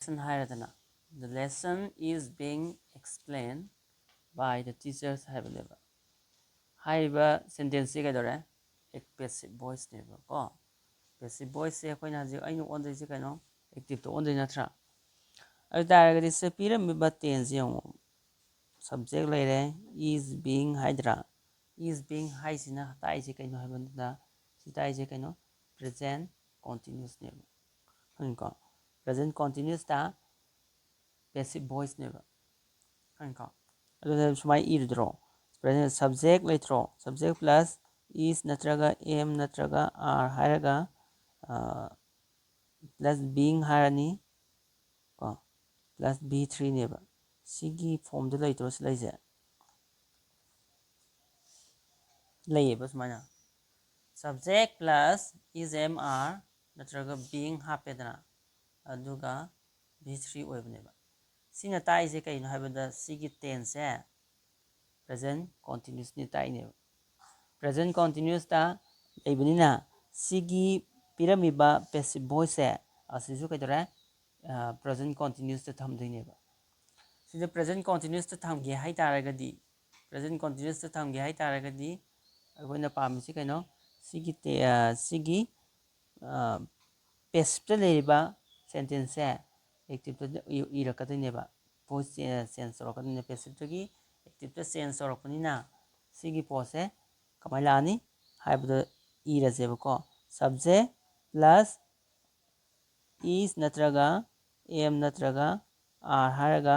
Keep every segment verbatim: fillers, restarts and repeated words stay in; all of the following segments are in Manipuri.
lesson ꯍꯥꯏꯔꯗꯅ, "The lesson is being explained by the teachers" ꯍꯥꯏꯕꯅꯦꯕ꯫ ꯍꯥꯏꯔꯤꯕ ꯁꯦꯟꯇꯦꯟꯁꯁꯤ ꯀꯩꯗꯧꯔꯦ? ꯄꯦꯁꯤꯞ ꯚꯣꯏꯁꯅꯦꯕꯀꯣ꯫ ꯄꯦꯁꯤꯞ ꯚꯣꯏꯁꯁꯦ ꯑꯩꯈꯣꯏꯅ ꯍꯧꯖꯤꯛ ꯑꯩꯅ ꯑꯣꯟꯗꯣꯏꯁꯦ ꯀꯩꯅꯣ? ꯑꯦꯛꯇꯤꯞꯇ ꯑꯣꯟꯗꯣꯏ ꯅꯠꯇ꯭ꯔꯥ? ꯑꯗꯨ ꯇꯥꯔꯒꯗꯤ ꯁꯤ ꯄꯤꯔꯝꯃꯤꯕ ꯇꯦꯟꯁꯁꯦ ꯌꯦꯡꯉꯣ꯫ ꯁꯕꯖꯦꯛ ꯂꯩꯔꯦ, ꯏꯁ ꯕꯤꯡ ꯍꯥꯏꯗ꯭ꯔꯥ? ꯏꯁ ꯕꯤꯡ ꯍꯥꯏꯁꯤꯅ ꯇꯥꯛꯏꯁꯦ ꯀꯩꯅꯣ ꯍꯥꯏꯕ ꯃꯇꯝꯗ, ꯁꯤ ꯇꯥꯛꯏꯁꯦ ꯀꯩꯅꯣ? ꯄ꯭ꯔꯦꯖꯦꯟ ꯀꯣꯟꯇꯤꯅ꯭ꯌꯨꯁꯅꯦꯕ꯫ ꯈꯪꯉꯤꯀꯣ? ꯄ꯭ꯔꯦꯖꯦꯟ ꯀꯣꯟꯇꯤꯅ꯭ꯌꯨꯁꯇ ꯄꯦꯁꯤꯞ ꯚꯣꯏꯁꯅꯦꯕ꯫ ꯈꯪꯉꯤꯀꯣ? ꯑꯗꯨꯅ ꯁꯨꯃꯥꯏꯅ ꯏꯔꯗ꯭ꯔꯣ? ꯄ꯭ꯔꯦꯖꯦꯟ ꯁꯕꯖꯦꯛ ꯂꯩꯇ꯭ꯔꯣ? ꯁꯕꯖꯦꯛ ꯄ꯭ꯂꯁ ꯏꯁ ꯅꯠꯇ꯭ꯔꯒ ꯑꯦꯝ ꯅꯠꯇ꯭ꯔꯒ ꯑꯥꯔ ꯍꯥꯏꯔꯒ, ꯄ꯭ꯂꯁ ꯕꯤꯡ ꯍꯥꯏꯔꯅꯤ ꯀꯣ, ꯄ꯭ꯂꯁ ꯕꯤ ꯊ꯭ꯔꯤꯅꯦꯕ꯫ ꯁꯤꯒꯤ ꯐꯣꯝꯗ ꯂꯩꯇ꯭ꯔꯣ ꯁꯤ ꯂꯩꯁꯦ? ꯂꯩꯌꯦꯕ ꯁꯨꯃꯥꯏꯅ꯫ ꯁꯕꯖꯦꯛ ꯄ꯭ꯂꯁ ꯏꯁ ꯑꯦꯝ ꯑꯥꯔ ꯅꯠꯇ꯭ꯔꯒ ꯕꯤꯡ ꯍꯥꯞꯄꯦꯗꯅ, ꯑꯗꯨꯒ ꯕꯤ ꯊ꯭ꯔꯤ ꯑꯣꯏꯕꯅꯦꯕ꯫ ꯁꯤꯅ ꯇꯥꯛꯏꯁꯦ ꯀꯩꯅꯣ ꯍꯥꯏꯕꯗ, ꯁꯤꯒꯤ ꯇꯦꯟꯁꯁꯦ ꯄ꯭ꯔꯦꯖꯦꯟ ꯀꯣꯟꯇꯤꯅ꯭ꯌꯨꯁꯅꯤ ꯇꯥꯛꯏꯅꯦꯕ꯫ ꯄ꯭ꯔꯦꯖꯦꯟ ꯀꯣꯟꯇꯤꯅ꯭ꯌꯨꯁꯇ ꯂꯩꯕꯅꯤꯅ, ꯁꯤꯒꯤ ꯄꯤꯔꯝꯃꯤꯕ ꯄꯦꯁꯤꯞ ꯚꯣꯏꯁꯁꯦ ꯑꯁꯤꯁꯨ ꯀꯩꯗꯧꯔꯦ? ꯄ꯭ꯔꯦꯖꯦꯟ ꯀꯣꯟꯇꯤꯅ꯭ꯌꯨꯁꯇ ꯊꯝꯗꯣꯏꯅꯦꯕ꯫ ꯁꯤꯗ ꯄ꯭ꯔꯦꯖꯦꯟ ꯀꯣꯟꯇꯤꯅ꯭ꯌꯨꯁꯇ ꯊꯝꯒꯦ ꯍꯥꯏ ꯇꯥꯔꯒꯗꯤ, ꯄ꯭ꯔꯦꯖꯦꯟ ꯀꯣꯟꯇꯤꯅ꯭ꯌꯨꯁꯇ ꯊꯝꯒꯦ ꯍꯥꯏ ꯇꯥꯔꯒꯗꯤ, ꯑꯩꯈꯣꯏꯅ ꯄꯥꯝꯃꯤꯁꯤ ꯀꯩꯅꯣ? ꯁꯤꯒꯤ ꯇꯦ-, ꯑ, ꯁꯤꯒꯤ, ꯑ, ꯄꯦꯁꯤꯞꯇ ꯂꯩꯔꯤꯕ ꯁꯦꯟꯇꯦꯟꯁꯁꯦ ꯑꯦꯛꯇꯤꯞꯇ ꯏ-, ꯏꯔꯛꯀꯗꯣꯏꯅꯦꯕ꯫ ꯚꯣꯏꯁ ꯆꯦ-, ꯆꯦꯟꯖ ꯇꯧꯔꯛꯀꯗꯣꯏꯅꯦ꯫ ꯄꯦꯁꯤꯞꯇꯒꯤ ꯑꯦꯛꯇꯤꯞꯇ ꯆꯦꯟꯖ ꯇꯧꯔꯛꯄꯅꯤꯅ, ꯁꯤꯒꯤ ꯄꯣꯠꯁꯦ ꯀꯃꯥꯏꯅ ꯂꯥꯛꯑꯅꯤ ꯍꯥꯏꯕꯗꯣ ꯏꯔꯁꯦꯕꯀꯣ꯫ ꯁꯕꯖꯦꯛ ꯄ꯭ꯂꯁ ꯏꯁ ꯅꯠꯇ꯭ꯔꯒ ꯑꯦꯝ ꯅꯠꯇ꯭ꯔꯒ ꯑꯥꯔ ꯍꯥꯏꯔꯒ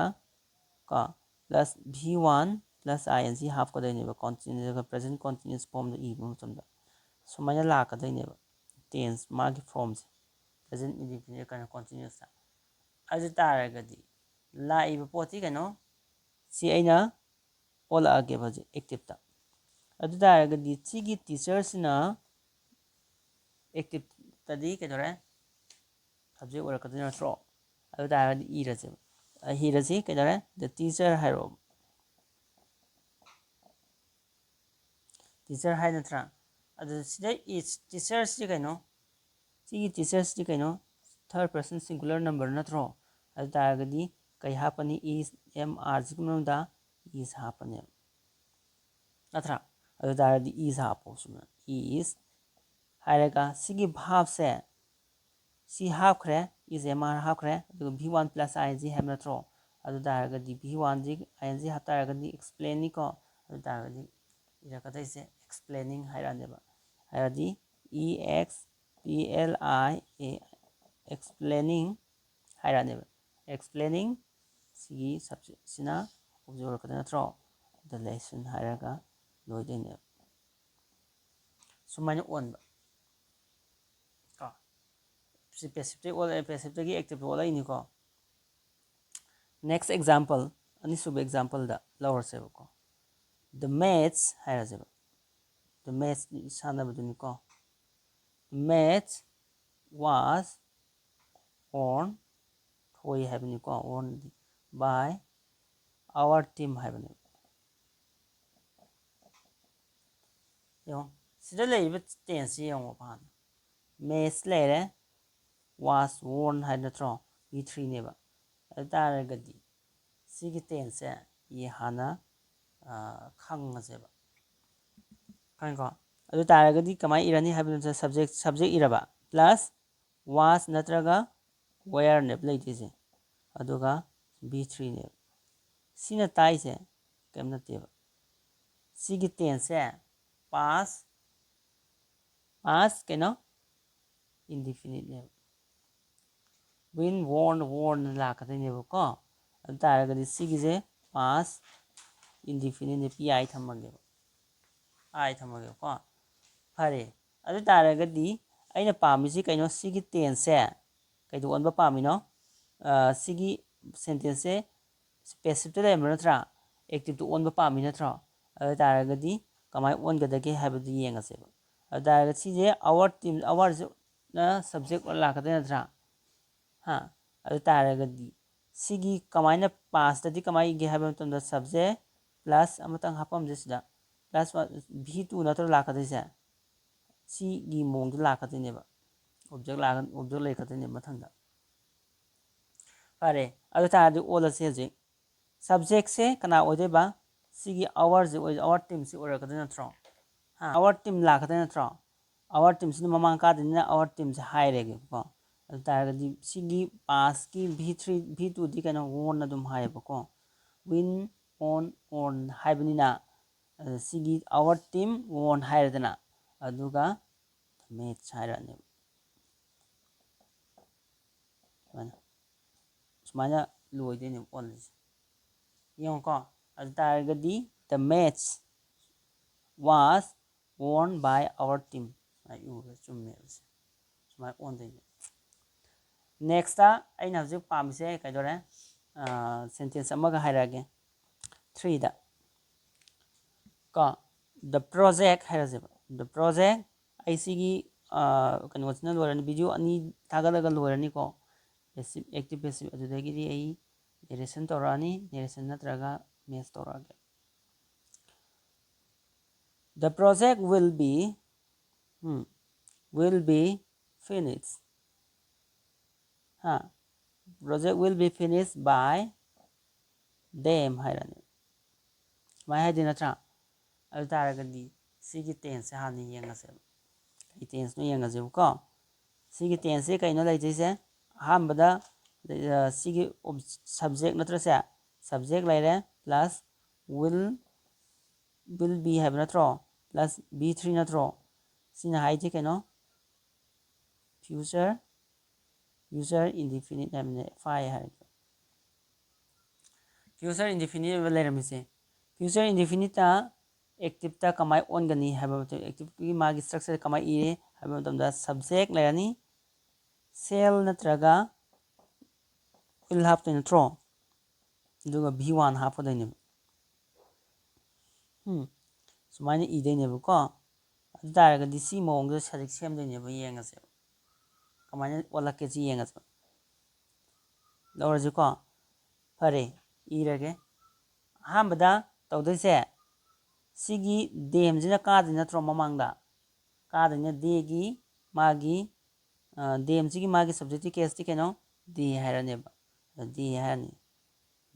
ꯀꯣ, plus V one plus I N G ꯍꯥꯞꯀꯗꯣꯏꯅꯦꯕ, ꯀꯣꯟꯇꯤꯅ꯭ꯌꯨꯁ, ꯄ꯭ꯔꯦꯖꯦꯟ ꯀꯣꯟꯇꯤꯅ꯭ꯌꯨꯁ ꯐꯣꯝꯗ ꯏꯕ ꯃꯇꯝꯗ꯫ ꯁꯨꯃꯥꯏꯅ ꯂꯥꯛꯀꯗꯣꯏꯅꯦꯕ ꯇꯦꯟꯁ ꯃꯥꯒꯤ ꯐꯣꯝꯁꯦ, ꯄ꯭ꯔꯦꯖꯦꯟ ꯏꯟꯗꯤꯐꯤꯅꯤꯠ ꯀꯩꯅꯣ ꯀꯣꯟꯇꯤꯅ꯭ꯌꯨꯁꯇ꯫ ꯑꯗꯨ ꯇꯥꯔꯒꯗꯤ ꯂꯥꯛꯏꯕ ꯄꯣꯠꯁꯤ ꯀꯩꯅꯣ? ꯁꯤ ꯑꯩꯅ ꯑꯣꯜꯂꯛꯑꯒꯦꯕ ꯍꯧꯖꯤꯛ ꯑꯦꯛꯇꯤꯞꯇ꯫ ꯑꯗꯨ ꯇꯥꯔꯒꯗꯤ ꯁꯤꯒꯤ ꯇꯤꯆꯔꯁꯤꯅ ꯑꯦꯛꯇꯤꯞꯇꯗꯤ ꯀꯩꯗꯧꯔꯦ? ꯁꯕꯖꯦꯛ ꯑꯣꯏꯔꯛꯀꯗꯣꯏ ꯅꯠꯇ꯭ꯔꯣ? ꯑꯗꯨ ꯇꯥꯔꯒꯗꯤ ꯏꯔꯁꯦꯕ꯫ ꯑ, ꯏꯔꯁꯤ ꯀꯩꯗꯧꯔꯦ? The teacher ꯍꯥꯏꯔꯛꯑꯣ꯫ ꯇꯤꯆꯔ ꯍꯥꯏ ꯅꯠꯇ꯭ꯔꯥ? ꯑꯗꯨ ꯁꯤꯗ ꯏꯁ ꯇꯤꯆꯔꯁꯤ ꯀꯩꯅꯣ? ꯁꯤꯒꯤ ꯇꯤꯆꯔꯁꯤ ꯀꯩꯅꯣ? ꯊꯥꯔꯠ ꯄꯔꯁꯟ ꯁꯤꯡꯒꯨꯂꯔ ꯅꯝꯕꯔ ꯅꯠꯇ꯭ꯔꯣ? ꯑꯗꯨ ꯇꯥꯔꯒꯗꯤ ꯀꯩ ꯍꯥꯞꯄꯅꯤ? Is, am, are ꯁꯤꯒꯤ ꯃꯅꯨꯡꯗ is ꯍꯥꯞꯄꯅꯦꯕ, ꯅꯠꯇ꯭ꯔꯥ? ꯑꯗꯨ ꯇꯥꯔꯒꯗꯤ is ꯍꯥꯞꯄꯣ꯫ ꯁꯨꯃꯥꯏꯅ is ꯍꯥꯏꯔꯒ ꯁꯤꯒꯤ verbꯁꯦ ꯁꯤ ꯍꯥꯞꯈ꯭ꯔꯦ, is, am, are ꯍꯥꯞꯈ꯭ꯔꯦ, ꯑꯗꯨꯒ V one plus I N G ꯍꯥꯏꯕ ꯅꯠꯇ꯭ꯔꯣ? ꯑꯗꯨ ꯇꯥꯔꯒꯗꯤ V one ꯁꯤ I N G ꯍꯥꯞꯇꯥꯔꯒꯗꯤ explainꯅꯤꯀꯣ꯫ ꯑꯗꯨ ꯇꯥꯔꯒꯗꯤ ꯏꯔꯛꯀꯗꯣꯏꯁꯦ explaining ꯍꯥꯏꯔꯛꯑꯅꯦꯕ꯫ ꯍꯥꯏꯔꯗꯤ E X P L I A, explaining ꯍꯥꯏꯔꯛꯑꯅꯦꯕ꯫ Explaining ꯁꯤꯒꯤ subjectꯁꯤꯅ object ꯑꯣꯏꯔꯛꯀꯗꯣꯏ ꯅꯠꯇ꯭ꯔꯣ? The lesson ꯍꯥꯏꯔꯒ ꯂꯣꯏꯗꯣꯏꯅꯦꯕ꯫ ꯁꯨꯃꯥꯏꯅ ꯑꯣꯟꯕ ꯀꯣ꯫ ꯁꯤ passiveꯇꯒꯤ ꯑꯣꯜꯂꯛꯑꯦ, passiveꯇꯒꯤ activeꯇ ꯑꯣꯜꯂꯛꯏꯅꯤꯀꯣ꯫ Next example, ꯑꯅꯤꯁꯨꯕ exampleꯗ ꯂꯧꯔꯁꯦꯕꯀꯣ꯫ The match ꯍꯥꯏꯔꯁꯦꯕ꯫ The match ꯁꯥꯟꯅꯕꯗꯨꯅꯤꯀꯣ꯫ The match was won, ꯊꯣꯏ ꯍꯥꯏꯕꯅꯤꯀꯣ, won by our team ꯍꯥꯏꯕꯅꯦꯕ꯫ ꯌꯦꯡꯉꯣ, ꯁꯤꯗ ꯂꯩꯔꯤꯕ tenseꯁꯤ ꯌꯦꯡꯉꯣ ꯍꯥꯟꯅ꯫ Match ꯂꯩꯔꯦ, was won ꯍꯥꯏ ꯅꯠꯇ꯭ꯔꯣ? V threeꯅꯦꯕ꯫ ꯑꯗꯨ ꯇꯥꯔꯒꯗꯤ ꯁꯤꯒꯤ tenseꯁꯦ ꯍꯥꯟꯅ ꯈꯪꯉꯁꯦꯕ꯫ ꯈꯪꯉꯦꯀꯣ? ꯑꯗꯨ ꯇꯥꯔꯒꯗꯤ ꯀꯃꯥꯏꯅ ꯏꯔꯅꯤ ꯍꯥꯏꯕꯗꯨꯗ subject, subject ꯏꯔꯕ plus was ꯅꯠꯇ꯭ꯔꯒ wereꯅꯦꯕ ꯂꯩꯗꯣꯏꯁꯦ, ꯑꯗꯨꯒ V threeꯅꯦꯕ꯫ ꯁꯤꯅ ꯇꯥꯛꯏꯁꯦ ꯀꯩꯝ ꯅꯠꯇꯦꯕ, ꯁꯤꯒꯤ tenseꯁꯦ past, past ꯀꯩꯅꯣ, indefiniteꯅꯦꯕ꯫ Win, won, worn ꯂꯥꯛꯀꯗꯣꯏꯅꯦꯕꯀꯣ꯫ ꯑꯗꯨ ꯇꯥꯔꯒꯗꯤ ꯁꯤꯒꯤꯁꯦ past indefiniteꯅꯦ, P I ꯊꯝꯃꯒꯦꯕ, I ꯊꯝꯃꯒꯦꯕꯀꯣ꯫ ꯐꯔꯦ, ꯑꯗꯨ ꯇꯥꯔꯒꯗꯤ ꯑꯩꯅ ꯄꯥꯝꯃꯤꯁꯤ ꯀꯩꯅꯣ? ꯁꯤꯒꯤ tenseꯁꯦ ꯀꯩꯗ ꯑꯣꯟꯕ ꯄꯥꯝꯃꯤꯅꯣ? ꯁꯤꯒꯤ sentenceꯁꯦ passiveꯇ ꯂꯩꯔꯝꯕ ꯅꯠꯇ꯭ꯔꯥ? Activeꯇ ꯑꯣꯟꯕ ꯄꯥꯝꯃꯤ ꯅꯠꯇ꯭ꯔꯣ? ꯑꯗꯨ ꯇꯥꯔꯒꯗꯤ ꯀꯃꯥꯏꯅ ꯑꯣꯟꯒꯗꯒꯦ ꯍꯥꯏꯕꯗꯨ ꯌꯦꯡꯉꯁꯦꯕ꯫ ꯑꯗꯨ ꯇꯥꯔꯒꯗꯤ ꯁꯤꯁꯦ our team, ourꯁꯤꯅ subject ꯂꯥꯛꯀꯗꯣꯏ ꯅꯠꯇ꯭ꯔꯥ? ꯍꯥ? ꯑꯗꯨ ꯇꯥꯔꯒꯗꯤ ꯁꯤꯒꯤ ꯀꯃꯥꯏꯅ pastꯇꯗꯤ ꯀꯃꯥꯏꯅ ꯏꯒꯦ ꯍꯥꯏꯕ ꯃꯇꯝꯗ subject plus ꯑꯃꯇꯪ ꯍꯥꯞꯄꯝꯁꯦ ꯁꯤꯗ, plus V two ꯅꯠꯇ꯭ꯔꯣ ꯂꯥꯛꯀꯗꯣꯏꯁꯦ? ꯁꯤꯒꯤ ꯃꯑꯣꯡꯗ ꯂꯥꯛꯀꯗꯣꯏꯅꯦꯕ, object ꯂꯥꯛꯀ-, object ꯂꯩꯔꯛꯀꯗꯣꯏꯅꯦꯕ ꯃꯊꯪꯗ꯫ ꯐꯔꯦ, ꯑꯗꯨ ꯇꯥꯔꯗꯤ ꯑꯣꯜꯂꯁꯦ ꯍꯧꯖꯤꯛ꯫ ꯁꯕꯖꯦꯛꯁꯦ ꯀꯅꯥ ꯑꯣꯏꯗꯣꯏꯕ? ꯁꯤꯒꯤ ꯑꯋꯥꯔꯁꯦ ꯑꯣꯏ, ꯑꯋꯥꯔ ꯇꯤꯝꯁꯤ ꯑꯣꯏꯔꯛꯀꯗꯣꯏ ꯅꯠꯇ꯭ꯔꯣ? ꯍꯥ, ꯑꯋꯥꯔ ꯇꯤꯝ ꯂꯥꯛꯀꯗꯣꯏ ꯅꯠꯇ꯭ꯔꯣ? ꯑꯋꯥꯔ ꯇꯤꯝꯁꯤꯅ ꯃꯃꯥꯡ ꯀꯥꯗꯣꯏꯅꯤꯅ ꯑꯋꯥꯔ ꯇꯤꯝꯁꯦ ꯍꯥꯏꯔꯒꯦꯀꯣ꯫ ꯑꯗꯨ ꯇꯥꯔꯒꯗꯤ ꯁꯤꯒꯤ ꯄꯥꯁꯀꯤ ꯚꯤ ꯊ꯭ꯔꯤ, ꯚꯤ ꯇꯨꯗꯤ ꯀꯩꯅꯣ, ꯋꯣꯟ ꯑꯗꯨꯝ ꯍꯥꯏꯌꯦꯕꯀꯣ꯫ ꯋꯤꯟ, ꯑꯣꯟ, ꯑꯣꯟ ꯍꯥꯏꯕꯅꯤꯅ, ꯑꯗ ꯁꯤꯒꯤ ꯑꯋꯥꯔ ꯇꯤꯝ ꯋꯣꯟ ꯍꯥꯏꯔꯦꯗꯅ, ꯑꯗꯨꯒ ꯃꯦꯠꯁ ꯍꯥꯏꯔꯛꯑꯅꯦꯕ꯫ ꯁꯨꯃꯥꯏꯅ, ꯁꯨꯃꯥꯏꯅ ꯂꯣꯏꯗꯣꯏꯅꯦꯕ ꯑꯣꯜꯂꯤꯁꯦ꯫ ꯌꯦꯡꯉꯨꯀꯣ, ꯑꯗꯨ ꯇꯥꯔꯒꯗꯤ the match was won by our team꯫ ꯁꯨꯃꯥꯏꯅ ꯏꯔꯒ ꯆꯨꯝꯃꯦꯕ ꯁꯦ꯫ ꯁꯨꯃꯥꯏꯅ ꯑꯣꯟꯗꯣꯏꯅꯦ꯫ ꯅꯦꯛꯁꯇ ꯑꯩꯅ ꯍꯧꯖꯤꯛ ꯄꯥꯝꯃꯤꯁꯦ ꯀꯩꯗꯧꯔꯦ? ꯁꯦꯟꯇꯦꯟꯁ ꯑꯃꯒ ꯍꯥꯏꯔꯛꯑꯒꯦ꯫ ꯊ꯭ꯔꯤꯗ ꯀꯣ, the project ꯍꯥꯏꯔꯁꯦꯕ꯫ The project, ꯑꯩ ꯁꯤꯒꯤ, ꯑ, ꯀꯩꯅꯣꯁꯤꯅ ꯂꯣꯏꯔꯅꯤ, ꯚꯤꯗꯤꯑꯣ ꯑꯅꯤ ꯊꯥꯒꯠꯂꯒ ꯂꯣꯏꯔꯅꯤꯀꯣ꯫ ꯄꯦꯁꯤꯞ, ꯑꯦꯛꯇꯤꯞ ꯄꯦꯁꯤꯞ, ꯑꯗꯨꯗꯒꯤꯗꯤ ꯑꯩ ꯅꯦꯔꯦꯁꯟ ꯇꯧꯔꯛꯑꯅꯤ, ꯅꯦꯔꯦꯁꯟ ꯅꯠꯇ꯭ꯔꯒ ꯃꯦꯠꯁ ꯇꯧꯔꯛꯑꯒꯦ꯫ The project will be, um, will be finished꯫ ꯍꯥ? Project will be finished by them ꯍꯥꯏꯔꯅꯤ꯫ ꯁꯨꯃꯥꯏꯅ ꯍꯥꯏꯗꯣꯏ ꯅꯠꯇ꯭ꯔꯥ? ꯑꯗꯨ ꯇꯥꯔꯒꯗꯤ ꯁꯤꯒꯤ ꯇꯦꯟꯁꯁꯦ ꯍꯥꯟꯅ ꯌꯦꯡꯉꯁꯦꯕ꯫ ꯀꯩ ꯇꯦꯟꯁꯅꯣ ꯌꯦꯡꯉꯁꯦꯕꯀꯣ꯫ ꯁꯤꯒꯤ ꯇꯦꯟꯁꯁꯦ ꯀꯩꯅꯣ ꯂꯩꯗꯣꯏꯁꯦ? ꯑꯍꯥꯟꯕꯗ, ꯑ, ꯁꯤꯒꯤ ꯑꯣꯕ-, ꯁꯕꯖꯦꯛ ꯅꯠꯇ꯭ꯔꯁꯦ? ꯁꯕꯖꯦꯛ ꯂꯩꯔꯦ, ꯄ꯭ꯂꯁ ꯋꯤꯜ, ꯋꯤꯜ ꯕꯤ ꯍꯥꯏꯕ ꯅꯠꯇ꯭ꯔꯣ? ꯄ꯭ꯂꯁ ꯚꯤ ꯊ꯭ꯔꯤ ꯅꯠꯇ꯭ꯔꯣ? ꯁꯤꯅ ꯍꯥꯏꯗꯤ ꯀꯩꯅꯣ? ꯐ꯭ꯌꯨꯆꯔ, ꯐ꯭ꯌꯨꯆꯔ ꯏꯟꯗꯤꯐꯤꯅꯤꯠ ꯍꯥꯏꯕꯅꯦ, ꯐꯥꯏ ꯍꯥꯏꯔꯒ꯫ ꯐ꯭ꯌꯨꯆꯔ ꯏꯟꯗꯤꯐꯤꯅꯤꯠ ꯑꯣꯏꯕ ꯂꯩꯔꯝꯃꯤꯁꯦ꯫ ꯐ꯭ꯌꯨꯆꯔ ꯏꯟꯗꯤꯐꯤꯅꯤꯠꯇ ꯑꯦꯛꯇꯤꯞꯇ ꯀꯃꯥꯏꯅ ꯑꯣꯟꯒꯅꯤ ꯍꯥꯏꯕ ꯃꯇꯝꯗ, ꯑꯦꯛꯇꯤꯞꯀꯤ ꯃꯥꯒꯤ ꯁ꯭ꯇ꯭ꯔꯛꯆꯔ ꯀꯃꯥꯏꯅ ꯏꯔꯦ ꯍꯥꯏꯕ ꯃꯇꯝꯗ, ꯁꯕꯖꯦꯛ ꯂꯩꯔꯅꯤ, ꯁꯦꯜ ꯅꯠꯇ꯭ꯔꯒ ꯋꯤꯜ ꯍꯥꯞꯇꯣꯏ ꯅꯠꯇ꯭ꯔꯣ? ꯑꯗꯨꯒ ꯚꯤ ꯋꯥꯟ ꯍꯥꯞꯀꯗꯣꯏꯅꯦꯕ꯫ ꯎꯝ, ꯁꯨꯃꯥꯏꯅ ꯏꯗꯣꯏꯅꯦꯕꯀꯣ꯫ ꯑꯗꯨ ꯇꯥꯔꯒꯗꯤ ꯁꯤ ꯃꯑꯣꯡꯗ ꯍꯧꯖꯤꯛ ꯁꯦꯝꯗꯣꯏꯅꯦꯕ, ꯌꯦꯡꯉꯁꯦꯕ꯫ ꯀꯃꯥꯏꯅ ꯑꯣꯜꯂꯛꯀꯦ ꯁꯤ ꯌꯦꯡꯉꯁꯦꯕ꯫ ꯂꯧꯔꯁꯤꯀꯣ꯫ ꯐꯔꯦ, ꯏꯔꯒꯦ꯫ ꯑꯍꯥꯟꯕꯗ ꯇꯧꯗꯣꯏꯁꯦ, ꯁꯤꯒꯤ ꯗꯦꯝꯁꯤꯅ ꯀꯥꯗꯣꯏ ꯅꯠꯇ꯭ꯔꯣ ꯃꯃꯥꯡꯗ? ꯀꯥꯗꯣꯏꯅ ꯗꯦꯒꯤ ꯃꯥꯒꯤ, ꯑ, ꯗꯦꯝꯁꯤꯒꯤ ꯃꯥꯒꯤ ꯁꯕꯖꯦꯛꯇꯤꯚ ꯀꯦꯁꯇꯤ ꯀꯩꯅꯣ? ꯗꯦ ꯍꯥꯏꯔꯅꯦꯕ꯫ They ꯍꯥꯏꯔꯅꯤ꯫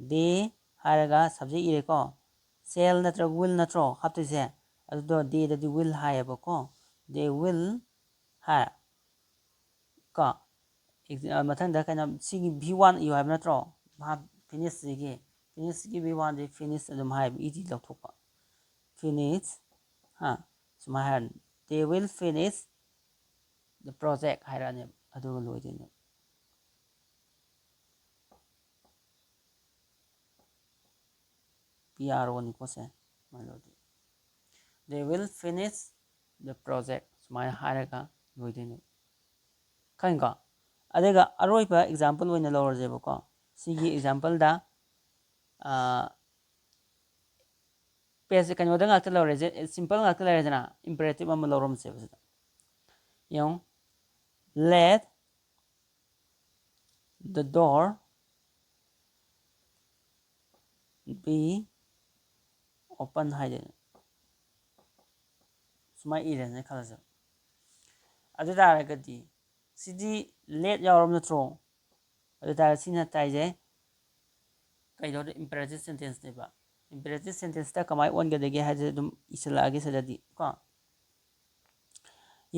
They ꯍꯥꯏꯔꯒ subject ꯏꯔꯦꯀꯣ꯫ Shall ꯅꯠꯇ꯭ꯔꯒ will ꯅꯠꯇ꯭ꯔꯣ ꯍꯥꯞꯇꯣꯏꯁꯦ? ꯑꯗꯨꯗꯣ theyꯗꯗꯤ will ꯍꯥꯏꯌꯦꯕꯀꯣ꯫ They will ꯍꯥꯏ ꯀꯣ꯫ Ex- ꯑ, ꯃꯊꯪꯗ ꯀꯩꯅꯣ, ꯁꯤꯒꯤ V one ꯏꯌꯨ ꯍꯥꯏꯕ ꯅꯠꯇ꯭ꯔꯣ? ꯐꯤꯅꯤꯁꯁꯤꯒꯤ ꯐꯤꯅꯤꯁꯀꯤ V oneꯗꯤ finish ꯑꯗꯨꯝ ꯍꯥꯏꯕ, ed ꯂꯧꯊꯣꯛꯄ꯫ Finish ꯍꯥ, ꯁꯨꯃꯥꯏꯅ ꯍꯥꯏꯔꯅꯤ꯫ They will finish the project ꯍꯥꯏꯔꯛꯑꯅꯦꯕ, ꯑꯗꯨꯒ ꯂꯣꯏꯗꯣꯏꯅꯦꯕ꯫ P R Oꯅꯤꯀꯣ ꯁꯦ꯫ ꯁꯨꯃꯥꯏꯅ ꯂꯣꯏꯗꯣꯏꯅꯦ꯫ They will finish the project ꯁꯨꯃꯥꯏꯅ ꯍꯥꯏꯔꯒ ꯂꯣꯏꯗꯣꯏꯅꯦꯕ꯫ ꯈꯪꯉꯤꯀꯣ? ꯑꯗꯨꯒ ꯑꯔꯣꯏꯕ example ꯑꯣꯏꯅ ꯂꯧꯔꯁꯦꯕꯀꯣ꯫ ꯁꯤꯒꯤ exampleꯗ ꯄꯦꯖꯁꯦ ꯀꯩꯅꯣꯗ ꯉꯥꯛꯇ ꯂꯧꯔꯦ, simple ꯉꯥꯛꯇ ꯂꯩꯔꯦꯗꯅ꯫ Imperative ꯑꯃ ꯂꯧꯔꯝꯁꯦꯕ ꯁꯤꯗ꯫ ꯌꯦꯡꯉꯨ, let the door be open ꯍꯥꯏꯗꯣꯏꯅꯦ꯫ ꯁꯨꯃꯥꯏꯅ ꯏꯔꯦꯅ ꯈꯜꯂꯁꯦ꯫ ꯑꯗꯨ ꯇꯥꯔꯒꯗꯤ ꯁꯤꯗꯤ let ꯌꯥꯎꯔꯕ ꯅꯠꯇ꯭ꯔꯣ? ꯑꯗꯨ ꯇꯥꯔꯒꯗꯤ ꯁꯤꯅ ꯇꯥꯏꯁꯦ ꯀꯩꯗꯧꯔꯦ? Imperative sentenceꯅꯦꯕ꯫ Imperative sentenceꯇ ꯀꯃꯥꯏꯅ ꯑꯣꯟꯒꯗꯒꯦ ꯍꯥꯏꯁꯦ ꯑꯗꯨꯝ ꯏꯁꯤꯜꯂꯛꯑꯒꯦ ꯁꯤꯗꯗꯤ ꯀꯣ꯫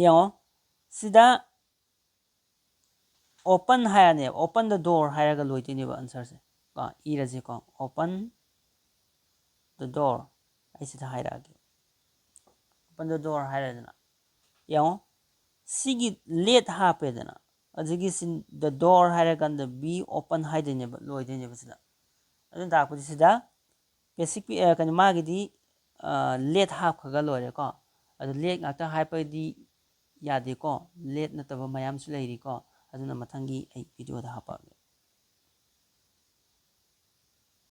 ꯌꯦꯡꯉꯣ, ꯁꯤꯗ open ꯍꯥꯏꯔꯅꯦꯕ, open the door ꯍꯥꯏꯔꯒ ꯂꯣꯏꯗꯣꯏꯅꯦꯕ answerꯁꯦ ꯀꯣ꯫ ꯏꯔꯁꯦꯀꯣ, open the door꯫ ꯑꯩ ꯁꯤꯗ ꯍꯥꯏꯔꯛꯑꯒꯦ, open the door ꯍꯥꯏꯔꯦꯗꯅ꯫ ꯌꯦꯡꯉꯣ, ꯁꯤꯒꯤ let ꯍꯥꯞꯄꯦꯗꯅ, ꯑꯗꯨꯒꯤ ꯁꯤ the door ꯍꯥꯏꯔꯀꯥꯟꯗ be open ꯍꯥꯏꯗꯣꯏꯅꯦꯕ, ꯂꯣꯏꯗꯣꯏꯅꯦꯕ ꯁꯤꯗ꯫ ꯑꯗꯨꯅ ꯇꯥꯛꯄꯗꯤ ꯁꯤꯗ basic ꯀꯩꯅꯣ, ꯃꯥꯒꯤꯗꯤ let ꯍꯥꯞꯈ꯭ꯔꯒ ꯂꯣꯏꯔꯦꯀꯣ꯫ ꯑꯗꯨ let ꯉꯥꯛꯇ ꯍꯥꯞꯄꯗꯤ ꯌꯥꯗꯦꯀꯣ, let ꯅꯠꯇꯕ ꯃꯌꯥꯝꯁꯨ ꯂꯩꯔꯤꯀꯣ꯫ ꯑꯗꯨꯅ ꯃꯊꯪꯒꯤ ꯑꯩ videoꯗ ꯍꯥꯞꯄꯛꯑꯒꯦ꯫